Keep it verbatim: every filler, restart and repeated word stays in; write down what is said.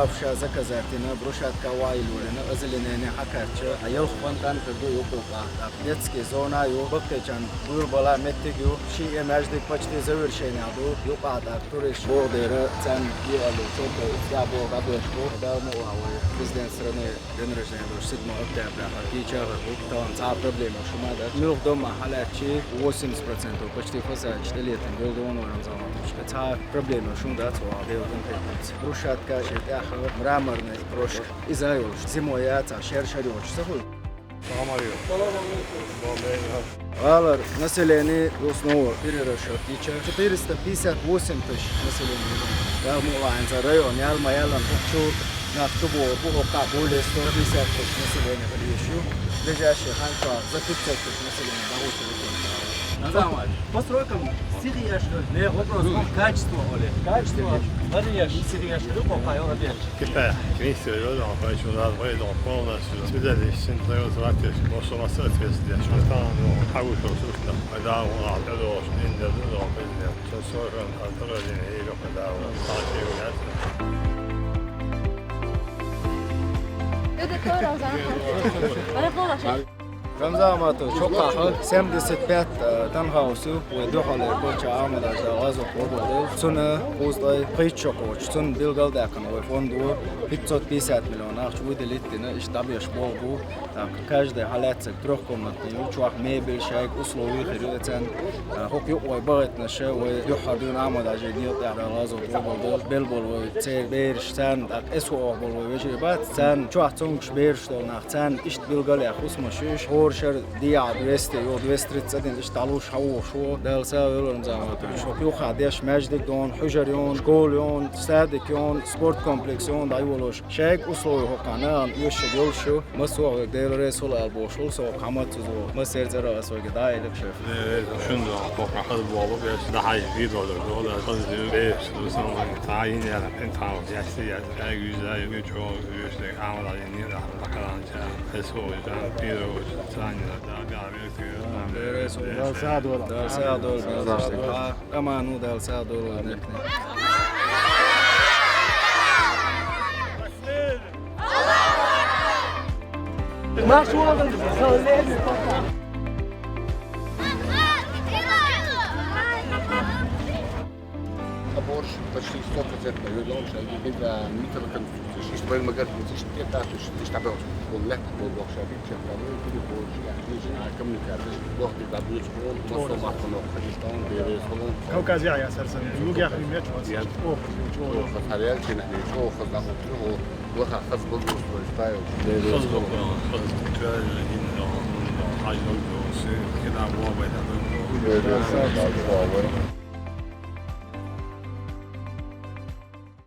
Ша заказать дина, брусчатка вай лурина, озеленение хьакхаьчча, а ялх фонтан хир ду юкъа. Детский зона ю, баккхийчарна буьйлабала меттиг ю, ши маьждиг почти завершение ду, юкъа тӀаккха туристаш боху дера, царна юкъа ду, цо тӀе ицкъ боху дӀабоьрзуш бу, Дала мукъ лахь вай президент страны день рождения долуш седьмого октября хьан кийча а хир бу, тахана цхьа а проблема шу ма дац. Муьлха ду ма хьалаьцчи, восемьдесят процентов почти фасадаш тӀелетина, билгалдонор Рамзан Матовича. Цхьа а проблема шу дац, ваха Делан тӀе. Брусчатка шен тӀехь мраморный крошка. Иза а йолуш, зимой яцахь, шер-шер йоцуш ца хуьлу? Салам алейкум. ГӀалара население ю снова перерасчёт дича. Четыреста пятьдесят восемь тысяч население ю. Дала мукъ лахь, хӀинца район ял ма яллан хӀокху чу нах чу богӀур бу, хӀокху более сто пятьдесят тысяч население хила йиш ю. Ближайший хан чохь за пятьсот тысяч население дӀагӀур ду. Назамат, по срокам сиха еш ду, не, вопрос, ну, качество, оле. Качество, гӀадин еш, сиха еш ду, кхокхайо гӀадин еш. Кипа, комиссия йода, поэтому надо поеду полностью. Свидетель син твоего звать, босса соответствие. Что там, ну, хьагуш сушта, да, он, а, педош, нин, да, да, да. Со соран, а, тоже не, и лёгко, да, он, а, и ясно. Рамзан Матович, хӀокхахь семьдесят пять, э, танхаус ю, вай дуьхьал коча Ахьмадаш Дала гӀазот къобалдойла. Цунна кхузткъе пхийтта шо кхочуш, цунна билгалдаьккхина вай фондо пятьсот пятьдесят миллион ахча выделить дина, иштта дӀабеш болу бу. Так, каждый хьалаьццаг трёхкомнатный ю, чохь мебель, шайга условия хир ю эцан. Э, хӀокху юкъа вай бахийтинарш, вай дуьххьара дуьйна Ахьмадаш некъа тӀехь Дала гӀазот къобалдойла. Белла болу вай церан бераш, царна тӀаккха эсогӀух болу вай вежарий бац, царна чохь цомгуш бераш долу нах, царна иштта билгалъяьккха хӀусамаш ю, хӀора шара дехьа двести ю, двести тридцать дина, иштта дӀалуш хьан вохуш ву. Дала сагӀа вевлла Рамзан Матович. Юха деш маьждиг ю, хьуьжар ю, школа ю, садик ю, спорт комплекс ю, дӀайолуш. Шайга условия хӀокху нахана оьшуш йолуш ю. Массо а вайга Дела реза хуьлда ала бохуш ву, со хӀокху хьамаца зо. Массеран цӀарах аса вайга дӀа а елира шоьфер. Дела реза шуна до, хӀокху хьал болу, беш, дахьаш, видео дог долу, хаза ю, беш, ду сан вайн, цхьа йина яра, пен тхьамма, яьсси яьсси, кайга юьза ю, чо, юьш дерг, Ахьмадаш йина яра, бакаланча, эсо, жан, пиро, цхьа йина, да, га, виртиг, Дела реза хуьлда, Дала сагӀа дойла. Дала сагӀа дойла, Дала сагӀа дойла. Аман ву, Дала сагӀа дойла. Марш вон! Борщ почти сто процентов йоьдун, ша гинта митал конструкция. Шиш бен магар, шиш те та, шиш та бен. Бен лехта бен бохша бит, ча бен, бен борщ, я. Шиш а коммуникация, бох ти да бюц кон, бос мат кон, христиан, бере кон. Кавказ я, я сарсан. Юг я хрим я чуас. Я. О, хрим чуас. О, хрим я чуас. О, хрим я чуас. Лаха хаза благоустройство. Хаза благоустройство, правильно, именно, ну, да, хаза благоустройство, куда баба это благоустройство.